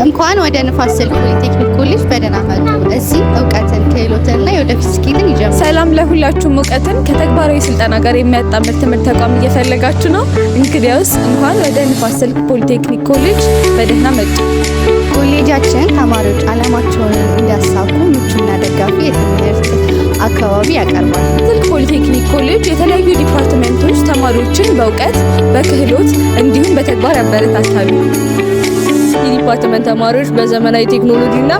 እንኳን ወደ ንፋስ ስልክ ፖሊቴክኒክ ኮሌጅ በደህና መጡ። እዚህ እውቀትን፣ ክህሎትንና የወደፊት ስኬትን ይጀምራል። ሰላም ለሁላችሁም። እውቀትን ከተግባራዊ ስልጠና ጋር የሚያጣምር ትምህርት ተቋም እየፈለጋችሁ ነው? እንግዲያውስ እንኳን ወደ ንፋስ ስልክ ፖሊቴክኒክ ኮሌጅ በደህና መጡ። ኮሌጃችን ተማሪዎች ዓላማቸውን እንዲያሳኩ ምቹና ደጋፊ የትምህርት አካባቢ ያቀርባል። ስልክ ፖሊቴክኒክ ኮሌጅ የተለያዩ ዲፓርትመንቶች ተማሪዎችን በእውቀት፣ በክህሎት እንዲሁም በተግባር ያበረታታሉ። የ department ተማሪዎች በዘመናዊ ቴክኖሎጂ እና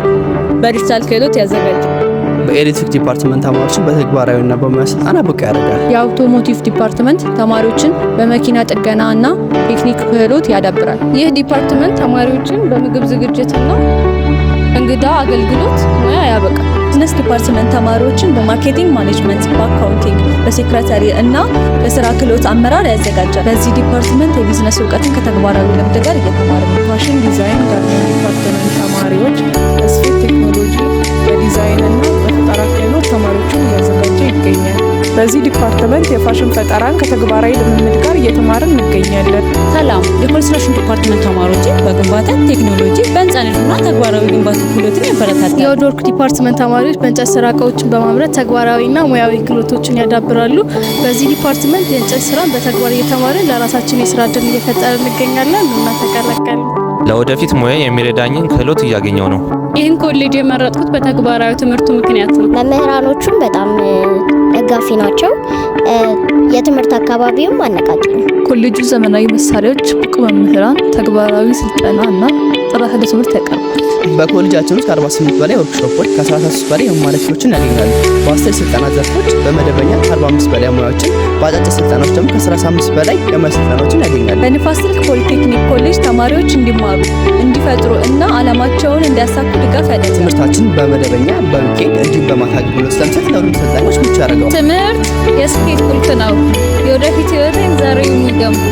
በዲጂታል ክህሎት ያዘጋጃል። በኤሌክትሪክ department ተማሪዎችን በተግባራዊና በሙያ ስልጠና ብቁ ያደርጋል። የ automotive department ተማሪዎችን በመኪና ጥገና እና ቴክኒክ ክህሎት ያዳብራል። ይህ department ተማሪዎችን በምግብ ዝግጅትና እንግዳ አገልግሎት ሙያ ያበቃል። business department ተማሪዎችን በ marketing management፣ በ accounting፣ በ secretary እና በስራ ክህሎት አመራር ያዘጋጃል። በዚህ department የቢዝነስ እውቀትን ከተግባራዊ ልምድ ጋር እየተማረ ነው። fashion design garment department ተማሪዎች በስፌት ቴክኖሎጂ፣ በዲዛይን እና በፈጠራ ክህሎት ተማሪዎችን እያዘጋጀ ይገኛል። በዚህ department የፋሽን ፈጠራን ከተግባራዊ ልምምድ ጋር እየተማርን እንገኛለን። ሰላም፣ የ construction department ተማሪዎችን በግንባታ ቴክኖሎጂ፣ በህንፃ ንድፍና ተግባራዊ ግንባታ ክህሎትን ያበረታታል። የ woodwork department ተማሪዎች በእንጨት ስራ እቃዎችን በማምረት ተግባራዊና ሙያዊ ክህሎቶችን ያዳብራሉ። በዚህ department የእንጨት ስራን በተግባር እየተማርን ለራሳችን የስራ እድል እየፈጠርን እንገኛለን እና ተቀላቀሉ። ለወደፊት ሙያ የሚረዳኝን ክህሎት እያገኘሁ ነው። ይህን ኮሌጅ የመረጥኩት በተግባራዊ ትምህርቱ ምክንያት ነው። መምህራኖቹም በጣም ደጋፊ ናቸው። የትምህርት አካባቢውም አነቃቂ ነው። ኮሌጁ ዘመናዊ መሳሪያዎች፣ ብቁ መምህራን፣ ተግባራዊ ስልጠና እና ጥራት ያለው ትምህርት ያቀርባል። በኮሌጃችን ውስጥ ከ48 በላይ ወርክሾፖች፣ ከ33 በላይ የመማሪያ ክፍሎችን ያገኛሉ። በ10 ስልጠና ዘርፎች በመደበኛ ከ45 በላይ ሙያዎችን፣ በአጫጭር ስልጠናዎች ደግሞ ከ35 በላይ የሙያ ስልጠናዎችን ያገኛሉ። በንፋስ ስልክ ፖሊቴክኒክ ኮሌጅ ተማሪዎች እንዲማሩ፣ እንዲፈጥሩ እና ዓላማቸውን እንዲያሳኩ ድጋፍ ያደርጋል። ትምህርታችን በመደበኛ፣ በ weekend እንዲሁም በማታ አገልግሎት ስለሚሰጥ ለሁሉም ሰልጣኞች ምቹ ያደርገዋል። ትምህርት የስኬት ቁልፍ ነው። የወደፊት ህይወቴን ዛሬውኑ ይገንቡ።